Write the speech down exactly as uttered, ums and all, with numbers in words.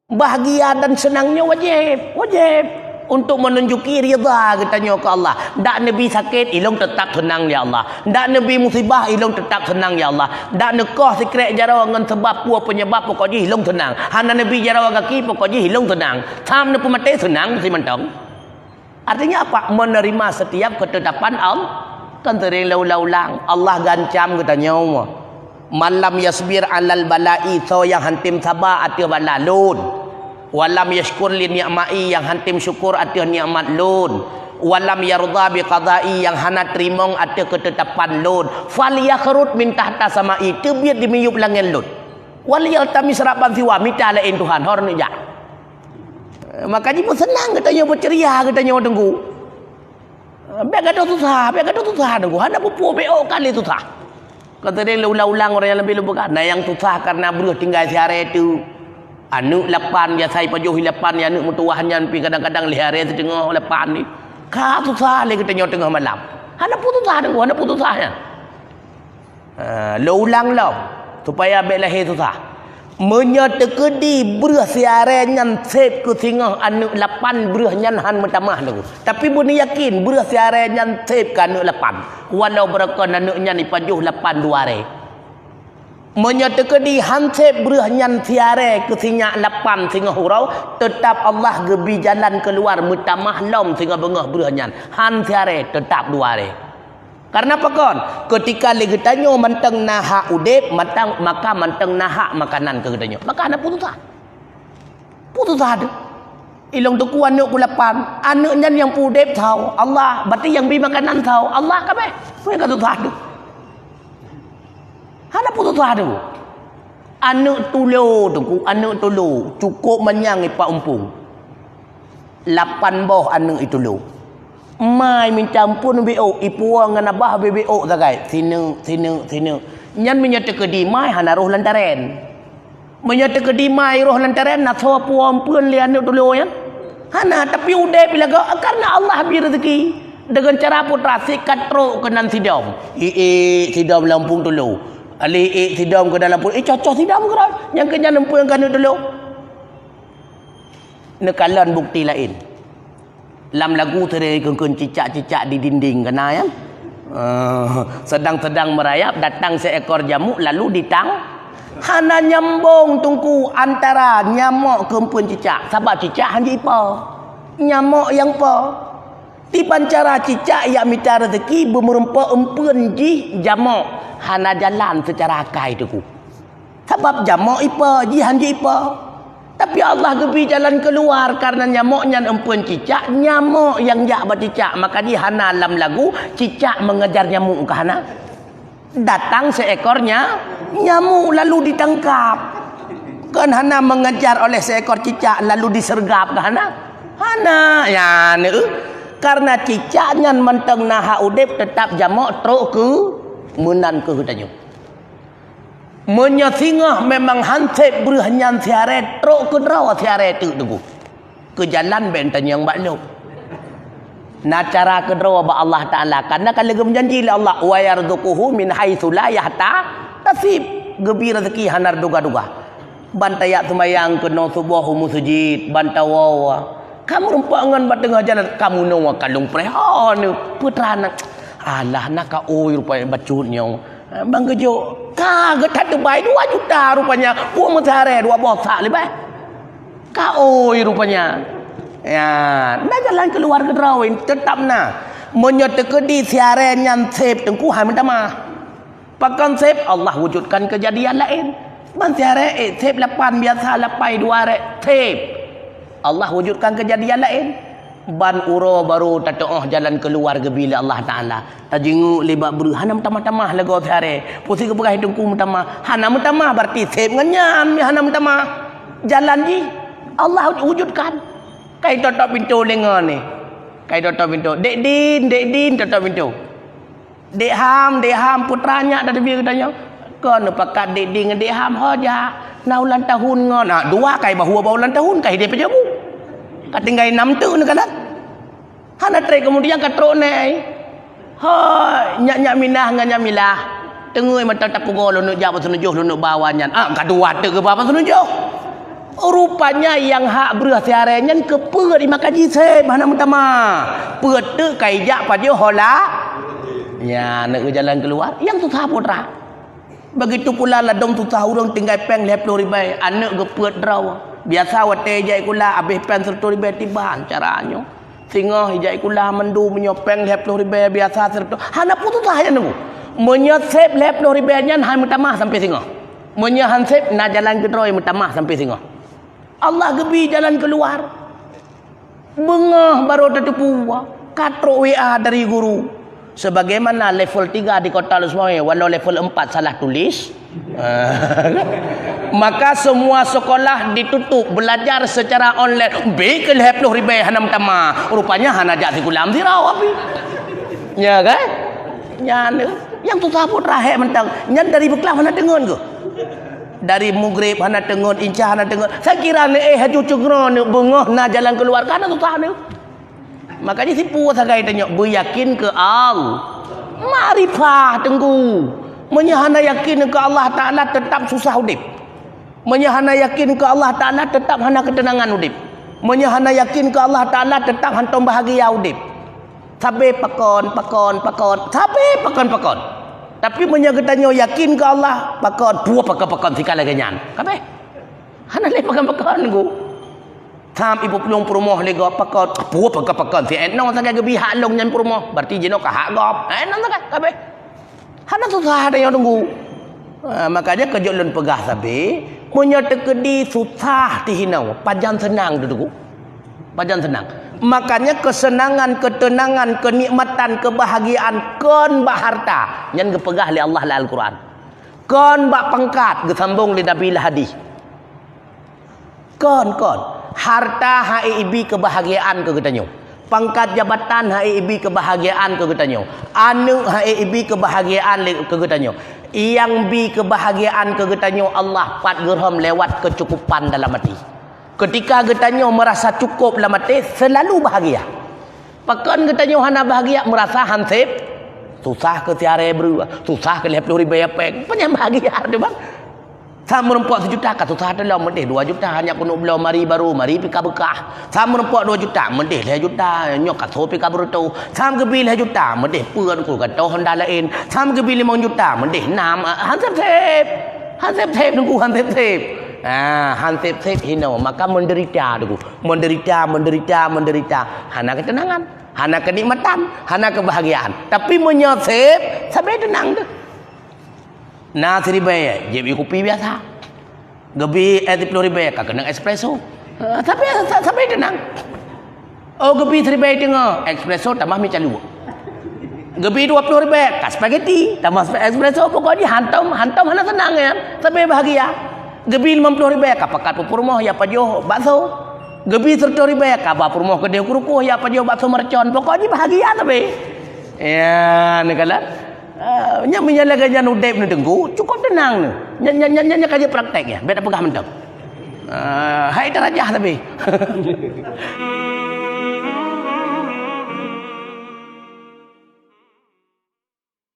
Bahagia dan seunang nyoe wajéb, wajéb untuk meununjuki ridha geutanyoe keu Allah. Dak neubi sakét, ilong teutap seunang, ya Allah. Dak neubi musibah, ilong teutap seunang, ya Allah. Dak neukoh sikrék jaroe ngon sabab peue peunyeubab, pokok jih ilong seunang. Hana neubi jaroe gaki, pokok jih ilong seunang. Tham neupeumaté seunang simantong. Artinya apa? Menerima setiap ketetapan Allah. Kan sering lé ulang-ulang, Allah gancam geutanyoe. "Man lam yasbir alal bala'i," soe nyang hántom saba ateueh bala lôn. "Wa lam yashkur li ni'ma'i," nyang hántom syukur ateueh nikmat lôn. "Wa lam yarda bi qada'i," nyang hana teurimong ateueh ketetapan lôn. "Falyakhrud min tahta sama'i," teubiet di miyueb langét lôn. "Wal yaltamis rabban siwa," mita laén Tuhan, hor neujak. Maka jih peuseunang geutanyoe, peuceria geutanyoe, Teungku. Bék gadôh susah, bék gadôh susah, Teungku. Hana peue-peue, bék ôk kali susah. Ka teudeung lé ulang-ulang ureuëng nyang leubeh lubuk, na nyang susah kareuna breueh tinggai siaré teuk. Aneuëk lapan, biasa ipajoh lapan, aneuëk meutuwah nyan pih kadang-kadang lhée aré siteungoh lapan ni. Ka susah lé geutanyoe teungoh malam. Hana peue susah, Teungku, hana peue susah nyan. Ha, lôn ulang lom, supaya bék lahé susah. Meunyoe teukeudi breueh siaré nyan sép keu singoh aneuëk lapan, breueh nyan hán meutamah lé. Tapi beuneuyakin breueh siaré nyan sép keu aneuëk lapan, walau beureukan aneuëk nyan ipajoh lapan dua aré. Meunyoe teukeudi hán sép breueh nyan siaré keu sinyak lapan singoh uroe, teutab Allah geubi jalan keuluar meutamah lom singoh beungoh breueh nyan. Hán siaré, teutab dua aré. Kareuna pakon? Keutika lé geutanyoe mantong na hak udeb, mantong, maka mantong na hak makanan keu geutanyoe. Maka hana peue susah. Peue susah teuh. Ilong teuku aneuëk ku lapan. Aneuëk nyan nyang peuudeb soe? Allah. Berarti nyang bi makanan soe? Allah kabeh. Peue ka susah teuh. Hana peue susah teuh. Aneuëk tulo, Teungku, aneuëk tulo. Cukôp manyang ipak umpung. Lapan boh aneuëk itulo. Ma i minta amphon ubé ôk, ipuwoe ngon abah ubé-bé ôk sagai. Sineuk, sineuk, sineuk. Nyan meunyoe teukeudi ma i hana roh lam tarén. Meunyoe teukeudi ma i roh lam tarén, na soe puwoe amphon lé aneuëk tulo nyan? Hana, tapi udeb i lagoe kareuna Allah bi reuzeki. Deungon cara putra sikat trok keunan sidom. Iék sidom lam umpung tulo. Alé iék sidom keunan lam umpung. Icocoh sidom keudroe. Nyang keu nyan amphon keu aneuëk tulo. Neukalon bukti laén. Lam lagu sering keun-keun cicak-cicak di dinding, kana nyan? Eh, sedang-sedang merayap, datang seekor jamuk lalu ditang-, hana nyambong, Teungku, antara nyamok keu amphon cicak. Sabab cicak hana ipo. Nyamok nyang po. Tiban cara cicak jak mita reuzeki beumeureumpok amphon jih jamok. Hana jalan seucara akai, Teungku. Sabab jamok ipo, jih hana ipo. Tapi Allah geubi jalan keuluar, kareuna nyamok nyan amphon cicak, nyamok nyang jak bak cicak. Maka jih hana lam lagu, cicak mengejar nyamuk, ka hana? Datang seekor nya-, nyamuk lalu ditangkap. Kan hana mengejar oleh seekor cicak lalu disergap, ka hana? Hana, ya, neu. Kareuna cicak nyan mantong na hak udeb, teutab jamok trok keu meunan keu geutanyoe. Meunyoe singoh memang hán sép breueh nyan siaré, trok keudroe siaré teuk, Teungku. Keu jalan bék tanyong bak lôn. Na cara keudroe bak Allah Taala, kareuna ka lheueh geumeujanji lé Allah, "Wa yarzuquhu min haitsu la yahtasib." Geubi reuzeki hana duga-duga. Ban tajak seumayang keunoe suboh u meuseujid, ban tawoe. Ka meurumpok ngon bak teungoh jalan, ka meunoe ka lôn preh. Oh, ni, peue teuma na. Alah, na ka oi rupanya bacut nyoe. Ban geujok, ka geutat teubai dua juta rupanya. Peue meusiaré dua boh sak leubeh. Ka oi rupanya. Ya, na jalan keuluar keudroe, teutab na. Meunyoe teukeudi siaré nyan sép, Teungku, hai meutamah. Pakon sép, Allah wujudkan keujadian laén. Ban siaré ék sép lapan biasa, lapan dua aré sép. Allah wujudkan keujadian laén. Ban uroe barô tateuoh jalan keuluar geubi lé Allah Taala. Tajingeuk lé bak breueh hana meutamah-tamah lagoe siaré. Peue si geupeugah Teungku meutamah? Hana meutamah, berarti sép ngon nyan hana meutamah. Jalan jih Allah wujudkan. Kai totop pintoe lé ngon ni. Kai totop pintoe. Dek Din, Dek Din, totop pintoe. Dek Ham, Dek Ham, putra nyak dah teubiet geutanyoe. Kon neupakat Dek Din ngon Dek Ham, ho jak. Na ulang tahun ngon. Ah, dua kai bahua bak ulang tahun, kai deh pejabu. Ka tinggai nam teuk neukalon. Hana trép keumudian ka trok nai. Ho, nyak-nyak Minah ngon nyak Milah. Teungeut mantong tapeugoe lôn neuk jak bak Seunujoh, lôn neuk ba wan nyan. Ah, ka dua teuk geuba bak Seunujoh. Rupanya nyang hak breuh siaré nyan keu peuet, i makaji sép hana meutamah. Peuet teuk ka ijak pajoh hola. Nyan neuk jalan keuluar, nyang susah putra. Begitu pula ladôm susah ureuëng tinggai péng lhée ploh ribée, aneuk geupeuet droe. Biasa watée ijak sikula abéh péng siratoh ribée tiban cara nyoe. Singoh ijak sikula mandum meunyoe péng lhée ploh ribée biasa siratoh. Hana pun susah nyan teungku. Meunyoe sép lhée ploh ribée nyan hai meutamah sampai singoh. Meunyoe han sép na jalan keudroe meutamah sampai singoh. Allah geubi jalan keuluar. Beungoh barô tateupeue, ka trok W A dari guru. Sebagaimana level tiga di Kota Lhokseumawe, walau level empat salah tulis. Maka semua sekolah ditutup, belajar secara online. Bèk keu lhée ploh ribée hana meutamah. Rupanya hana jak sikula sidroe api. Nya kan? Nyan nyang susah pun rahek mantong. Nyan dari beuklam hana teungeut geuh. Dari mugrib hana teungeut, insya hana teungeut. Saya kira ni eh haju cungroe ni beungoh na jalan keuluar, ka na susah ni. Makanya sipu sagai tanyoe beuyakin keu Allah. Makrifah teungku. Meunyoe hana yakin keu Allah Taala tetap susah udeb. Meunyoe hana yakin keu Allah Taala tetap hana keuteunangan udeb. Meunyoe hana yakin keu Allah Taala tetap hantom bahagia udeb. Sabe pakon, pakon, pakon, sabe pakon, pakon. Tapi meunyoe geutanyoe yakin keu Allah, pakon, puoh pakon-pakon sika lagée nyan. Kabeh. Hana lé pakon-pakon teungku. Tham ibu plueng peurumoh lé gob pakon, puoh pakon-pakon si enong sagai geubi hak lông nyan peurumoh, berarti jinoe ka hak gob. Enong sagai kabeh. Hana susah tanyoe teungku. Ha, makanya keujok lôn peugah sabe, meunyoe teukeudi susah tihinoe, pajan seunang teungku. Pajan seunang. Makanya kesenangan, ketenangan, kenikmatan, kebahagiaan kon bak harta. Nyan geupeugah lé Allah lam Al-Quran. Kon bak pangkat, geusambong lé Nabi lam hadis. Kon, kon. Harta hana ibi keubahagiaan keu geutanyoe. Pangkat jabatan hana ibi keubahagiaan keu geutanyoe. Aneuk hana ibi keubahagiaan lé, keu geutanyoe. Nyang bi keubahagiaan keu geutanyoe Allah pat geurhom lewat keucukupan dalam até. Ketika geutanyoe meurasa cukôp lam até, seulalu bahagia. Pakon geutanyoe hana bahagia, meurasa hanseb? Susah keu siaré breuh, susah keu lhée ploh ribée péng. Peue nyang bahagia teuma? Sam meurumpok sijuta ka susah teulom, meudeh dua juta, nyak keuneuk bloe mari barô, mari pih ka beukah. Sam meurumpok dua juta, meudeh lhée juta, nyoe ka soe pih ka beureutoh. Sam geubi lhée juta, meudeh peue teungku ka toh honda laén. Sam geubi limong juta, meudeh nam, hanseb-seb. Hanseb-seb teungku, hanseb-seb. Ah, hanseb-seb hinoe, maka menderita teungku. Menderita, menderita, menderita. Hana keuteunangan, hana keunikmatan, hana keubahagiaan. Tapi meunyoe seb, sabe teunang teuh. Na siribée, jieb ie kupi biasa. Geubi, eh, siploh ribée, ka keuneuk espresso. Eh, sabe, sa-, sabe teunang. Oh, geubi siribée teungoh, espresso tamah mi caluek. Geubi dua ploh ribée, ka spaghetti, tamah sp-, espresso. Pokok jih hantom, hantom hana seunang nyan. Sabe bahagia. Geubi limong ploh ribée, ka pakat peurumoh, ya pajoh bakso. Geubi sireutoh ribée, ka ba peurumoh keudeh keurukoh, ya pajoh bakso mercon. Pokok jih bahagia sabe. Ya, neukalon. Ah, nyan meunyoe lagée nyan udeb neuh teungku, cukup teunang neuh. Nyan, nyan, nyan, nyan, nyan ka jeuet praktek nyan, bék tapeugah mantong. Ah, hai tarajah tapi.